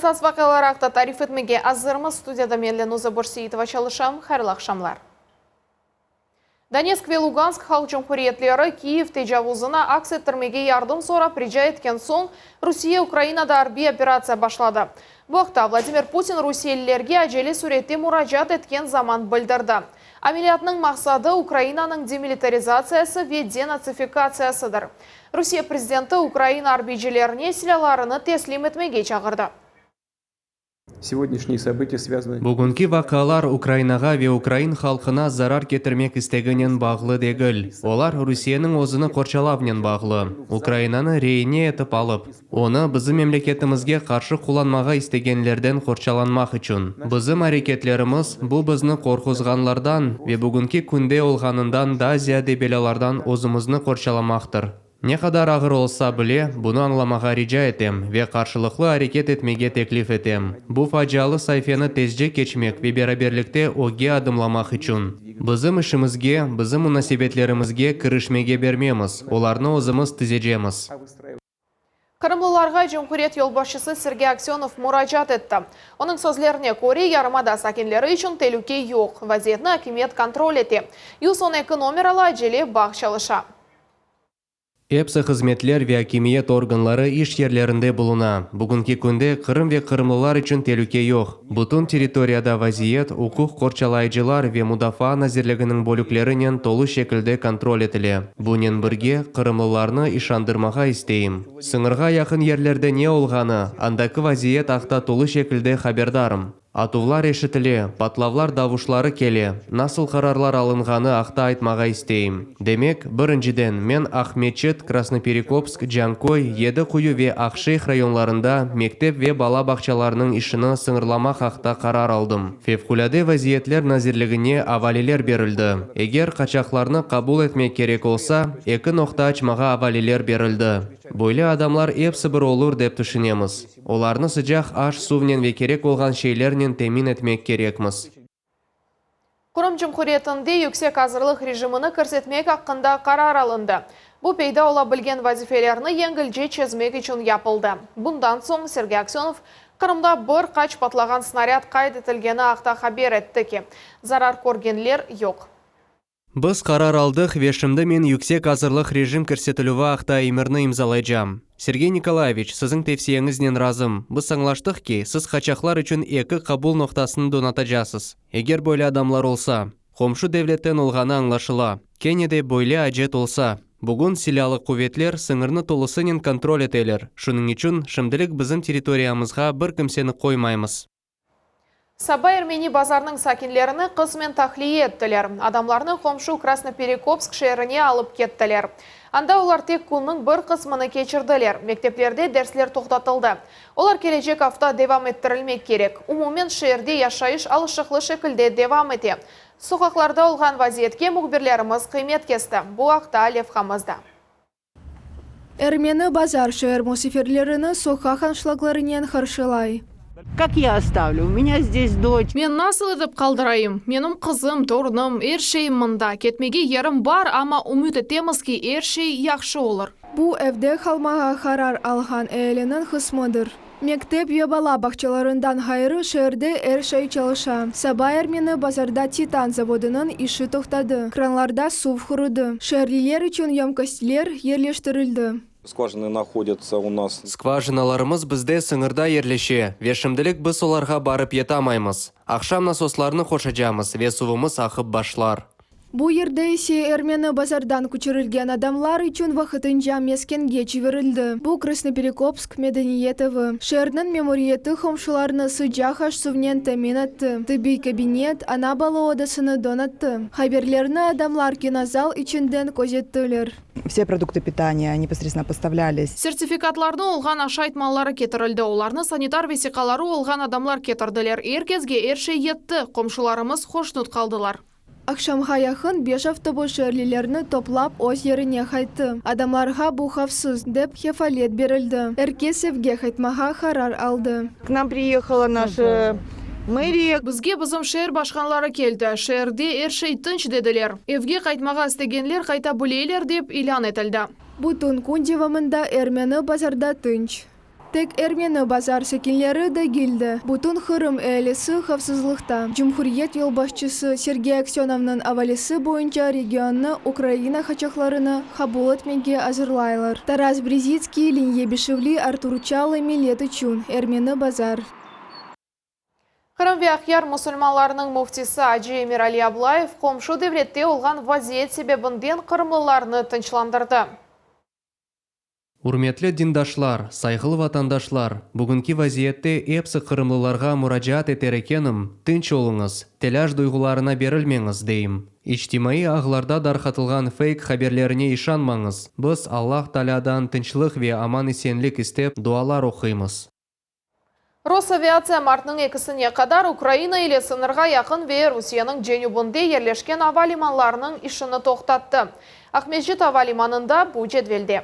Esas vaqialar aqta tarif etmege azırmız. Studiyada men Lenuza Börseitova çalışam. Hayırlı aqşamlar. Donetsk ve Lugansk halq cumhuriyetleri Kiyev tecavuzını aks ettirmege yardım sorap rica etken soñ, Rusiye Ukrainada arbiy operatsiya başladı. Bu aqta Vladimir Putin rusiyelilerge acele sürette muracaat etken zaman bildirdi. Ameliyatnıñ maqsadı, Ukrainanıñ demilitarizatsiyası ve denatsifikatsiyasıdır. Rusiye prezidenti Ukraina arbiycilerine silâlarını teslim etmege çağırdı. Bugünki vaqialar Ukrainağa ve ukrain halqına zarar ketirmek isteginen bağlı degil. Olar Rusiyeniñ özüni qorçalavnen bağlı. Ukrainanı reine etip alıp, onı bizim memleketimizge qarşı qullanmağa istegenlerden qorçalanmaq içün. Bizim areketlerimiz, bu bizni qorquzğanlardan ve bugünki künde olğanından daa ziyade belâlardan özümizni qorçalamaqtır. Ne qadar ağır olsa bile, bunı añlamağa rica etem ve qarşılıqlı areket etmege teklif etem, bu facialı saifeni tezce keçmek ve beraberlikte ögge adımlamaq içün. Bizim işimizge, bizim munasebetlerimizge kirişmege bermemiz, olarnı özümiz tizecemiz. Qırımlılarğa cumhuriyet yolbaşçısı Sergey Aksönov muracaat etti. Onıñ sözlerine köre, yarımada sakinleri içün telüke yoq, vaziyetni akimiyet kontrol ete. 112 nomeralı acele bağ çalışa. Epsi hızmetler ve akimiyet organları iş yerlerinde buluna. Bugünki künde Qırım ve qırımlılar içün telüke yoq. Bütün territoriyada vaziyet uquq qorçalayıcılar ve Mudafaa nazirliginiñ bölüklerinen tolu şekilde kontrol etile. Bunen birge, qırımlılarnı işandırmağa isteyim. Sıñırğa yaqın yerlerde ne olğanı, andaki vaziyet aqta tolu şekilde haberdarım. Atuvlar eşitile, patlavlar davuşları kele, nasıl qararlar alınğanı aqta aytmağa isteyim. Demek, birinciden, men Aqmeçit, Krasnoperekopsk, Canköy, Yedi Quyu ve Aqşeyh rayonlarında mektep ve bala bağçalarınıñ işini sıñırlamaq aqta qarar aldım. Fevqulâde vaziyetler nazirligine avaleler berildi. Eger qaçaqlarnı qabul etmek kerek olsa, eki noqta açmağa avaleler berildi. Böyle adamlar epsi bir olur dep tüşünemiz. Olarnı sıcaq aş, suvnen ve kerek olğan şeylernen temin etmek kerekmiz. Qırım Cumhuriyetinde yüksek azırlıq rejimini kirsetmek aqqında qarar alındı. Bu peyda ola bilgen vazifelerni yengilce çezmek içün yapıldı. Bundan soñ Sergey Aksönov Qırımda bir qaç patlağan snarâd qayd etilgeni aqta haber etti ki, zarar körgenler yoq. Biz qarar aldıq ve şimdi men yüksek azırlıq rejim kirsetilüvi aqta emirni imzalaycam. Sergey Nikolayeviç, siziñ tevsiyeñiznen razım. Biz añlaştıq ki, siz qaçaqlar içün eki qabul noqtasını donatacasız. Eger böyle adamlar olsa. Qomşu devletten olğanı añlaşıla. Kene de böyle acet olsa. Bugün Silâlı quvetler sıñırnı tolusınen kontrol eteler, şunıñ içün şimdilik bizim territoriyamızğa bir kimseni qoymaymız. Saba Ermeni Bazarnıñ sakinlerini qısmen tahliye ettiler. Adamlarnı qomşu Krasnoperekopsk şeerine alıp kettiler. Anda olar tek künniñ bir qısmını keçirdiler. Mekteplerde dersler toqtatıldı. Olar kelecek afta devam ettirilmek kerek. Umumen şeerde yaşayış alışıqlı şekilde devam ete. Soqaqlarda olğan vaziyetke mühbirlerimiz qıymet kesti. Bu aqta levhamızda. Ermeni Bazar şeer musafirlerini soqaq anşlaglarınen qarşılay. Kak ya ostavlю? U menya zdes doç. Men nasıl etip qaldırayım? Menim qızım, torunım, er şeyim mında. Ketmege yerim bar, amma ümüt etemiz ki, er şey yahşı olur. Bu, evde qalmağa qarar alğan ealiniñ qısmıdır. Mektep ve bala bağçalarından ğayrı şeerde er şey çalışa. Saba Ermeni Bazarda Titan zavodınıñ işi toqtadı, kranlarda suv qurudı, şeerliler içün yömkostler yerleştirildi. Skvajinı nahodyatsya u nas. Skvajinalarımız bizde sıñırda yerleşe ve şimdilik biz olarğa barıp yetamaymız. Aqşam nasoslarnı qoşacamız ve suvumız aqıp başlar. Bu yerde ise Ermeni Bazardan köçürilgen adamlar içün vaqtınca meskenge çevirildi. Bu Krasnoperekopsk medeniyet evi. Şeerniñ memuriyeti qomşularnı sıcaq aş-suvnen temin etti, tıbbiy kabinet, ana-bala odasını donattı. Haberlerni adamlar kinozal içinden közettiler. Vse produktı pitaniya neposredstvenno postavlâlis. Sertifikatlarnı olğan aşayt malları ketirildi, olarnı sanitar vesiqaları olğan adamlar ketirdiler. Er kesge er şey yetti, qomşularımız hoşnut qaldılar. Aqşamğa yaqın beş avtobus şeerlilerni toplap öz yerine qayttı. Adamlarğa bu havfsız, dep kefalet berildi. Er kes evge qaytmağa qarar aldı. K nam priyehala naşa meriya. Bizge bizim şeer başqanları keldi. Şeerde er şey tınç, dediler. Evge qaytmağa istegenler qayta bileler, dep ilân etildi. Bütün kün devamında Ermeni Bazarda tınç. Tek Ermeni Bazar sakinleri degil de, bütün Qırım ealisi havfsızlıqta. Cumhuriyet yolbaşçısı Sergey Aksönovnıñ avalesi boyunca regionnı Ukraina qaçaqlarını qabul etmege azırlaylar. Taras Brezitskiy, Leniye Beşevli, Artur Çalıy, Millet içün, Ermeni Bazar. Qırım ve Aqyar musulmanlarınıñ müftisi acı Emirali Ablayev qomşu devlette olğan vaziyet sebebinden qırımlılarnı tınçlandırdı. Ürmetli dindaşlar, sayğılı vatandaşlar, bugünki vaziyette epsi qırımlılarğa muracaat eter ekenim, tınç oluñız, telâş duyğularına berilmeñiz, deyim. İçtimaiy ağlarda darqatılğan feyk haberlerine işanmañız. Biz Allah Taalâdan tınçlıq ve aman-esenlik istep, dualar oquymız. Rosaviatsiya martnıñ ekisine qadar Ukraina ile sıñırğa yaqın ve Rusiyeniñ cenübinde yerleşken ava limanlarınıñ işini toqtattı. Aqmescit ava limanında bu cedvelde.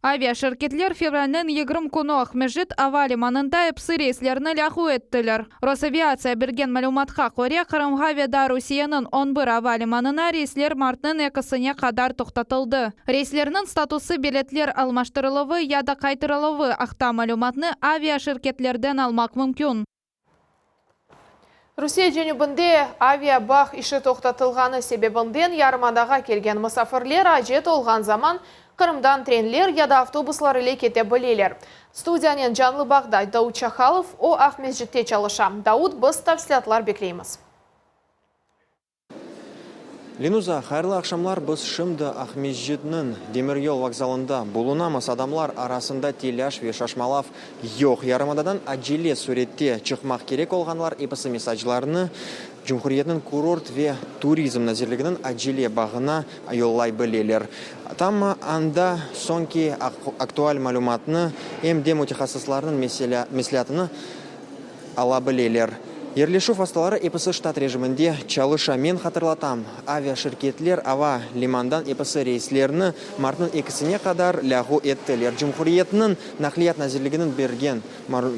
Aviaşirketler fevralniñ 20 künü Aqmescit ava limanında episi reyslerni lâğu ettiler. Rosaviatsiya bergen malümatqa köre, Qırımğa ve da Rusiyeniñ 11 ava limanına reysler martnıñ ekisine qadar toqtatıldı. Reyslerniñ statusı, biletler almaştırıluvı ya da qaytarıluvı aqta malümatnı aviaşirketlerden almaq mümkün. Rusiye cenübinde avia bağ işi toqtatılğanı sebebinden yarımadağa kelgen musafirler acet olğan zaman Qırımdan trenler ya da avtobuslar ile kete bileler. Studiyanen canlı bağda Daud Çahalov, o Aqmescitte çalışa. Daud, biz tafsilâtlar bekleymiz. Lenuza, hayırlı aqşamlar. Biz şimdi Aqmescitniñ demiryol vokzalında bulunamız. Adamlar arasında telâş ve şaşmalav yoq. Yarımadadan acele sürette çıqmaq kerek olğanlar episi mesaclarnı Cumhuriyetniñ kurort ve turizm nazirliginiñ acele bağına yollay bileler. Tam anda soñki aktual malümatnı, em de mütehassıslarnıñ mesleatını ala bileler. Yerleşüv vastaları episi ştat rejiminde çalışa. Men hatırlatam, aviaşirketler ava limandan episi reyslerni martnıñ ekisine qadar lâğu ettiler. Cumhuriyetniñ Naqliyat nazirliginiñ bergen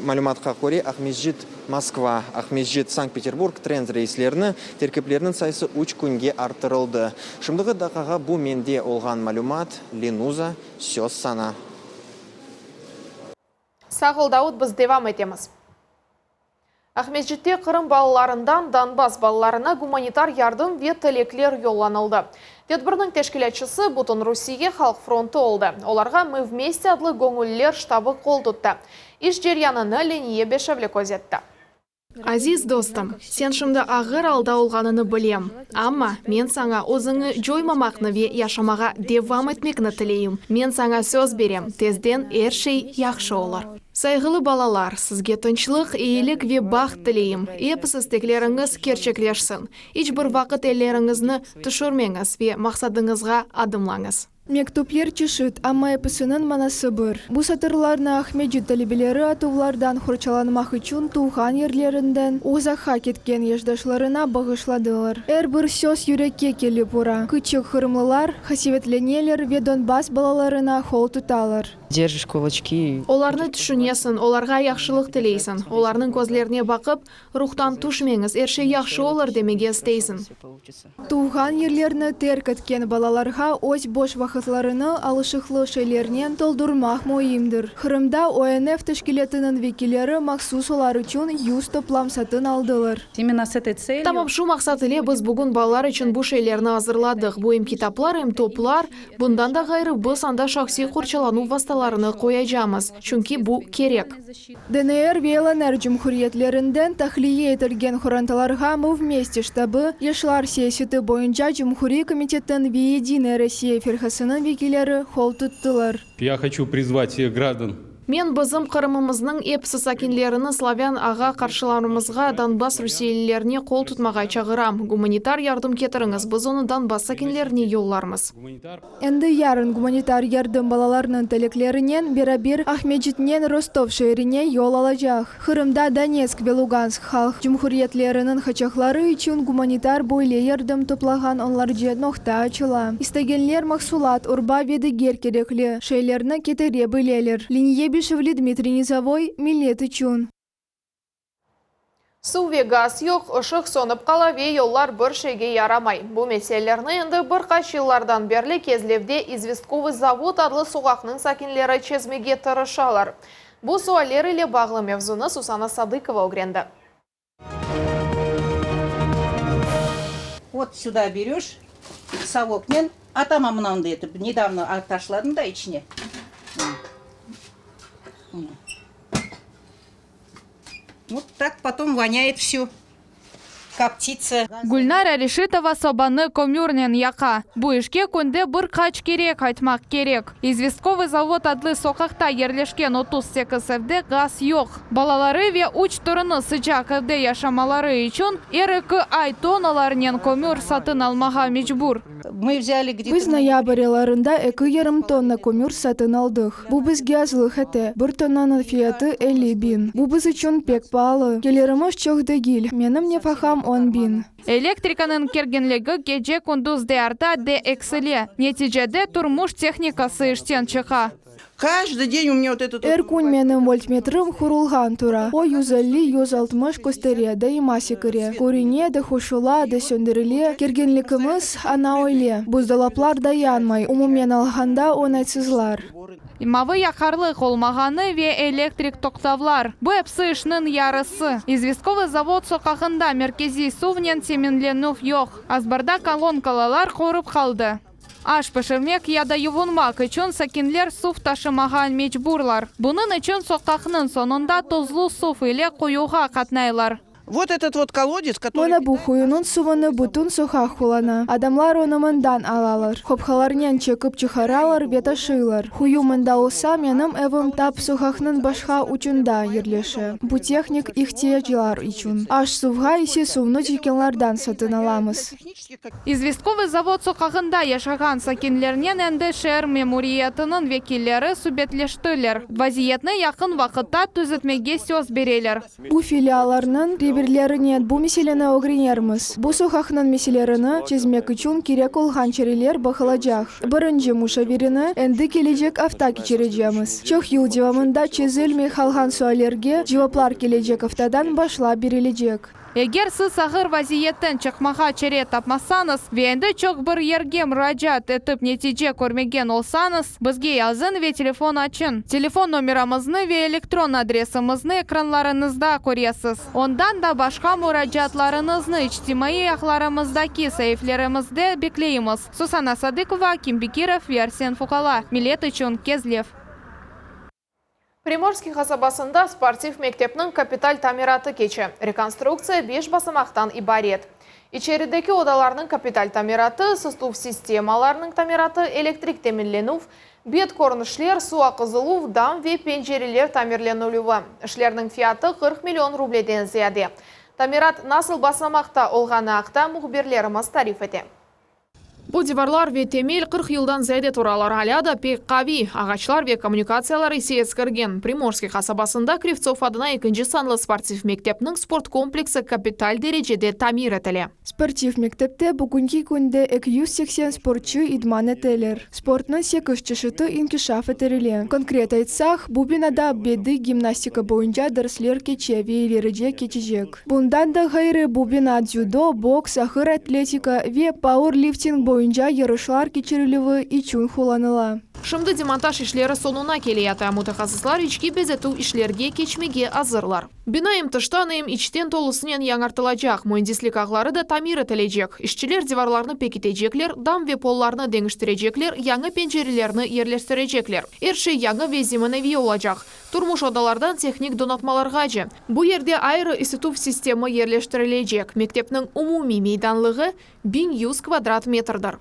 malümatqa köre, Aqmescit, Moskva, Aqmescit, Sankt-Peterburg tren reyslerini terkiplerniñ sayısı üç künge arttırıldı. Şimdiki daqqağa bu mende olğan malümat, Lenuza, söz saña. Sağ ol, Daud, biz devam etemiz. Aqmescitte Qırım balalarından Donbass balalarına gumanitar yardım ve tilekler yollanıldı. Tedbirniñ teşkilâtçısı Bütünrusiye halq frontu oldı. Olarğa Mı vmeste adlı göñülliler ştabı qol tuttı. İş ceryanını Leniye Beşevli közetti. Aziz dostum, sen şimdi ağır alda olğanını bilem, amma men saña özüñi coymamaqnı ve yaşamağa devam etmekni tileyim. Men saña söz berem, tezden er şey yahşı olur. Sayğılı balalar, sizge tınçlıq, eyilik ve baht tileyim. Episi istekleriñiz kerçekleşsin. İç bir vaqıt elleriñizni tüşürmeñiz ve maqsadıñızğa adımlañız. Mektüpler çeşit, amma episiniñ manası bir. Bu satırlarnı Aqmescit talebeleri atuvlardan qorçalanmaq içün tuvğan yerlerinden uzaqqa ketken yaşdaşlarına bağışladılar. Er bir söz yürekke kelip ura. Küçük qırımlılar qasevetleneler ve Donbass balalarına qol tutalar. Derjiş kulaçki. Olarnı tüşünesiñ, olarğa yahşılıq tileysiñ. Olarnıñ közlerine baqıp, ruhtan tüşmeñiz, er şey yahşı olur demege isteysiñ. Tuvğan yerlerini terk etken balalarğa öz boş vaqıtlarını alışıqlı şeylernen toldurmaq müimdir. Qırımda ONF teşkilâtınıñ vekilleri mahsus olar içün 100 toplam satın aldılar. Tamam şu maqsat ile biz bugün balalar içün bu şeylerni azırladıq, bu em kitaplar, em toplar, bundan da ğayrı, biz anda şahsiy qorçalanuv vastalarını qoyacamız, çünki bu kerek. DNR ve LNR cumhuriyetlerinden tahliye etilgen qorantalarğa Mı vmeste ştabı, Yaşlar siyaseti boyunca Cumhuriy komitetniñ ve Yedinaya Rossiya firqasınıñ vekilleri qol tuttılar. Ya hoçu prizvat vseh grajdan. Men bizim Qırımımıznıñ episi sakinlerini slavân ağa-qarşılarımızğa, Donbass rusiyelilerine qol tutmağa çağıram. Gumanitar yardım ketiriñiz, biz onı Donbass sakinlerine yollarmız. Endi yarın gumanitar yardım balalarnıñ tileklerinen beraber Aqmescitnen Rostov şeerine yol alacaq. Qırımda Donetsk ve Lugansk halq cumhuriyetleriniñ qaçaqları içün gumanitar böyle yardım toplağan onlarca noqta açıla. İstegenler mahsulat, urba ve diger kerekli şeylerni ketire bileler. Leniye Beşevli, Dmitriy Nizovoy, Millet içün. Suv ve gaz yoq, ışıq sönip qala ve yollar bir şeyge yaramay. Bu meselelerni endi bir qaç yıllardan berli Kezlevde İzvestkovıy zavod adlı soqaqnıñ sakinleri çezmege tırışalar. Bu sualler ile bağlı mevzunı Susana Sadıkova ögrendi. Vot süda beröş, savoknen atama mınanday etip, nedavno taşladım da içine. Vot tak potom voняет vsё, koptitsa. Gülnara Reşitova sobanı kömürnen yaqa. Bu işke künde bir qaç kere qaytmaq kerek. İzvestkovıy zavod adlı soqaqta yerleşken 38 evde gaz yoq. Balaları ve üç torunı sıcaq evde yaşamaları içün er eki ay tonnalarnen kömür satın almağa mecbur. Biz noyabr aylarında eki yarım tonna kömür satın aldıq. Bu bizge azlıq ete, bir tonnanıñ fiyatı 50 biñ. Bu biz içün pek paalı. Kelirimiz çoq degil, menim nefaqam on biñ. Elektrikanıñ kerginligi gece-kündüz de arta, de eksile. Neticede turmuş tehnikası işten çıqa. Каждый день у меня вот этот Er kün menim voltmetrim qurulğan tura. O, 150, 160 köstere, daima sekire. Körüne, de qoşula, de söndürile. Kerginligimiz ana öyle. Buzdolaplar da yanmay, umumen alğanda oñaytsızlar. Mavı yaqarlıq olmağanı ve elektrik toqtavlar, bu episi işniñ yarısı. İzvestkovıy zavod soqağında merkeziy suvnen teminlenüv yoq. Azbarda kolonkalar qurıp qaldı. Aş pişirmek ya da yuvunmaq içün sakinler suv taşımağa mecburlar. Bunıñ içün soqaqnıñ soñunda tuzlu suv ile quyuğa qatnaylar. Вот этот вот колодец, который... Mına bu quyunıñ suvını bütün soqaq qullana. Adamlar onı mından alalar. Qopqalarnen çekip çıqaralar ve taşıylar. Quyu mında olsa, menim evim tap soqaqnıñ başqa ucunda yerleşe. Bu tehnik ihtiyaclar içün. Aş-suvğa ise suvnı tükânlardan satın alamız. İzvestkovıy zavod soqağında yaşağan sakinlernen endi şeer memuriyetiniñ vekilleri subetleştiler. Vaziyetni yaqın vaqıtta tüzetmege söz bereler. Bu filiallarnıñ reberlerinen bu meseleni ögrenermiz. Bu soqaqnıñ meselelerini çezmek içün kerek olğan çareler baqılacaq. Birinci muşavereni endi kelecek afta keçirecemiz. Çoq yıl devamında çezilmey qalğan suallerge cevaplar kelecek aftadan başlap berilecek. Eger siz ağır vaziyetten çıqmağa çare tapmasañız ve endi çoq bir yerge muracaat etip netice körmegen olsañız, bizge yazıñ ve telefon açıñ. Telefon nomeramıznı ve elektron adresimizni ekranlarıñızda köresiz. Ondan da başqa muracaatlarıñıznı içtimaiy ağlarımızdaki saifelerimizde bekleymiz. Susana Sadıkova, Akim Bekirov ve Arsen Fuqala. Millet içün Kezlev. Primorskiy qasabasında sportiv mektepniñ kapital tamiratı keçe. Rekonstruktsiya beş basamaqtan ibaret. İçerideki odalarnıñ kapital tamiratı, ısıtuv sistemalarınıñ tamiratı, elektrik teminlenüv, bet körünişler, suv aqızıluv, dam ve pencereler tamirlenilüvi. İşlerniñ fiyatı 40 million rubleden ziyade. Tamirat nasıl basamaqta olğanı aqta mühbirlerimiz tarif ete. Bu divarlar ve temel 40 yıldan ziyade turalar, alâ da pek qaviy, ağaçlar ve kommunikatsiyalar ise eskirgen. Primorskiy qasabasında Krivtsov adına ekinci sanlı sportiv mektepniñ sport kompleksi kapital derecede tamir etile. Sportiv mektepte bugünki künde 280 sportçı idman eteler. Sportnıñ sekiz çeşiti inkişaf ettirile. Konkret aytsaq, bu binada bediy gimnastika boyunca dersler keçe ve ileride keçecek. Bundan da ğayrı, bu bina dzüdo, boks, ağır atletika ve pauerlifting boyunca yarışlar keçirilüvi içün qullanıla. Şimdi demontaj işleri soñuna keleyata, mütehassıslar içki bezetüv işlerge keçmege azırlar. Bina em tıştan, em içten tolusınen yañartılacaq, müendislik ağları da tamir etilecek. İşçiler divarlarnı pekitecekler, dam ve pollarnı deñiştirecekler, yañı pencerelerni yerleştirecekler. Er şey yañı ve zemaneviy olacaq. Turmuş odalardan tehnik donatmalarğace. Bu yerde ayrı isituv sistemi yerleştirilecek. Mektepniñ umumiy meydanlığı 1100 kvadrat metrdir.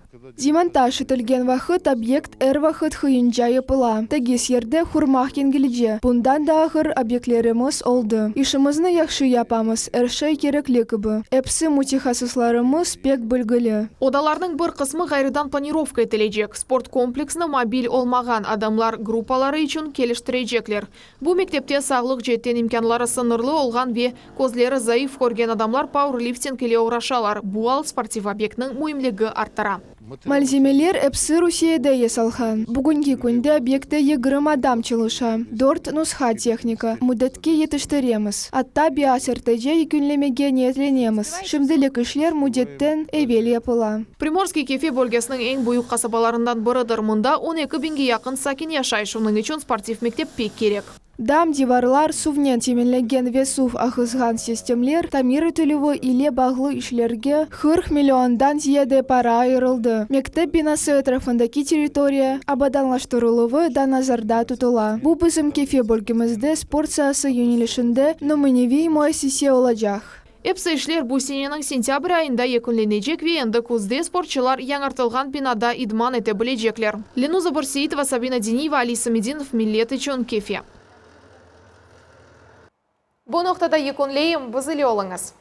Demontaj etilgen vaqıt obyekt er vaqıt qıyınca yapıla. Tegiz yerde qurmaq yengilce. Bundan da ağır obyektlerimiz oldı. İşimizni yahşı yapamız, er şey kerekli kibi. Episi mütehassıslarımız pek bilgili. Odalarnıñ bir qısmı ğayrıdan planirovka etilecek. Sport kompleksini mobil olmağan adamlar gruppaları içün keliştirecekler. Bu mektepte sağlıq ceetten imkânları sıñırlı olğan ve közleri zayıf körgen adamlar pauerlifting ile oğraşalar. Bu al sportiv obyektniñ müimligi arttıra. Malzemeler episi Rusiyede yasalğan. Bugünki künde obyektte 20 adam çalışa, dört nusha tehnika. Müddetke yetiştiremiz. Atta biraz ertece yekünlemege niyetlenemiz. Şimdilik işler müddetten evel yapıla. Primorskiy Kefe bölgesiniñ eñ büyük qasabalarından biridir. Mında 12 biñge yaqın sakin yaşay, şunıñ içün sportiv mektep pek kerek. Dam, divarlar, suvnen teminlengen ve suv aqızğan sistemler tamir etilüvi ile bağlı işlerge 40 milliondan ziyade para ayırıldı. Mektep binası etrafındaki territoriya abadanlaştırıluvı da nazarda tutula. Bu bizim Kefe bölgemizde sport saası yönelişinde nümüneviy müessise olacaq. Episi işler bu seneniñ sentâbr ayında yekünlenecek ve endi küzde sportçılar yañartılğan binada idman ete bilecekler. Lenuza Börseitova, Sabina Diniyeva, Ali Samedinov, Millet içün, Kefe. Bu noqtada yekünleyim, biz ile oluñız.